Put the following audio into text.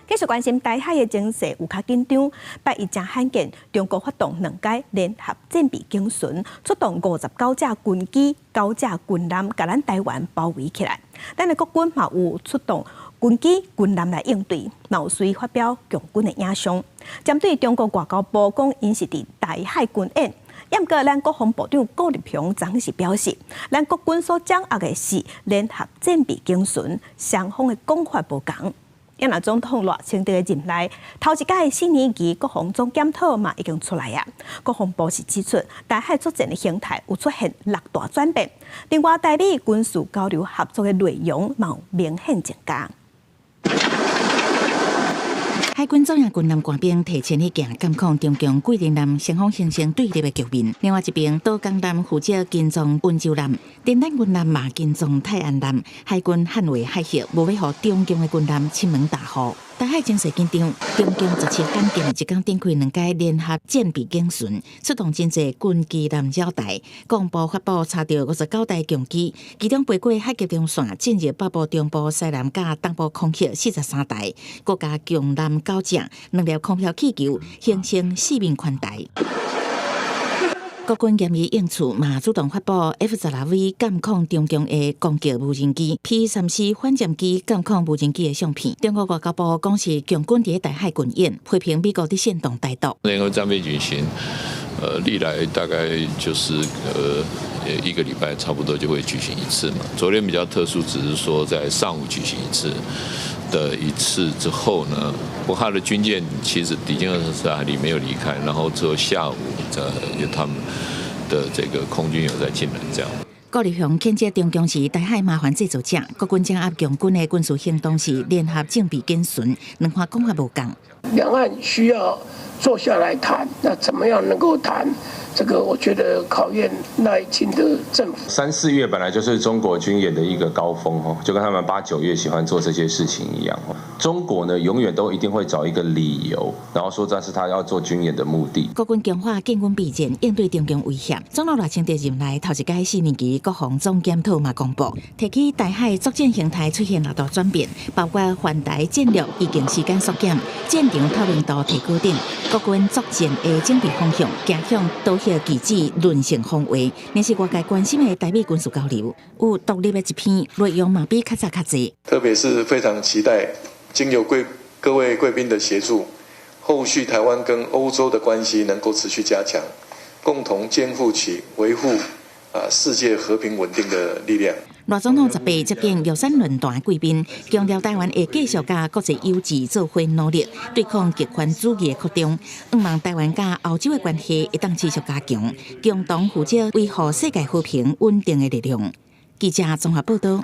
繼續關心台海的情勢有較緊張，拜一誠罕見，中國發動兩階聯合戰備警巡，出動59架軍機、九架軍艦，共咱台灣包圍起來。咱的國軍嘛有出動軍機、軍艦來應對，嘛有隨發表共軍的影像。針對中國外交部講，𪜶是佇台海軍演，毋過咱國防部長顧立雄昨昏是表示，咱國軍所掌握的是聯合戰備警巡，雙方的講法無仝。啊若總統賴清德的任內，頭一擺四年期國防總檢討嘛已經出來啊。國防部是指出，台海作戰的形態有出現六大轉變，另外台美軍事交流合作的內容嘛有明顯增加。海軍左營軍艦官兵提前去行監控中共桂林艦雙方形成對立的局面。另外一邊，島江艦負責跟蹤溫州艦，仁丹軍艦嘛跟蹤泰安艦。海軍捍衛海域，無欲予中共的軍艦侵門踏戶。台海情勢緊張，中共17罕見一工展開兩階聯合戰備警巡，出動真濟軍機艦繞台，國防部發布查著59台共機，其中飛過海峽中線進入北部、中部、西南佮東部空域43台，閣加共艦九隻，兩粒空飄氣球，形成四面環台。國軍嚴以應處，嘛主動發布 F-16V 監控中共的攻擊無人機、P-3C 反潛機監控無人機的相片。中國外交部講是共軍佇台海軍演，批評美國佇煽動台獨。聯合戰備警巡，歷來大概就是一個禮拜差不多就會舉行一次嘛。昨天比較特殊，只是說在上午舉行一次的一次之後呢，不過他的軍艦其實已經24海里沒有離開，然後之後下午在有他們的這個空軍有在進來，這樣。顧立雄譴責中共是台海麻煩製造者，國軍掌握共軍的軍事行動是聯合戰備警巡，兩岸講法無仝。兩岸需要坐下來談，那怎麼樣能夠談？這個我覺得考驗賴清德政府。三四月本來就是中國軍演的一個高峰哦，就跟他們八九月喜歡做這些事情一樣。中國呢，永遠都一定會找一個理由，然後說這是他要做軍演的目的。國軍強化建軍備戰，應對中共威脅。總統賴清德任內頭一擺四年期國防總檢討嘛公布，提起台海作戰形態出現六大轉變，包括環台戰略已經時間縮減、戰場透明度提高等，國軍作戰的準備方向，走向導核機制韌性防衛，也是外界關心的台美軍事交流，有獨立的一篇內容嘛比較早較濟。特別是非常期待經由貴各位貴賓的協助，後續台灣跟歐洲的關係能夠持續加強，共同肩負起維護世界和平穩定的力量。賴總統18接見玉山論壇貴賓，強調台灣會繼續佮國際友誼做伙努力，對抗極權主義的擴張。向望台灣佮歐洲的關係會當持續加強，共同負責維護世界和平穩定的力量。記者綜合報道。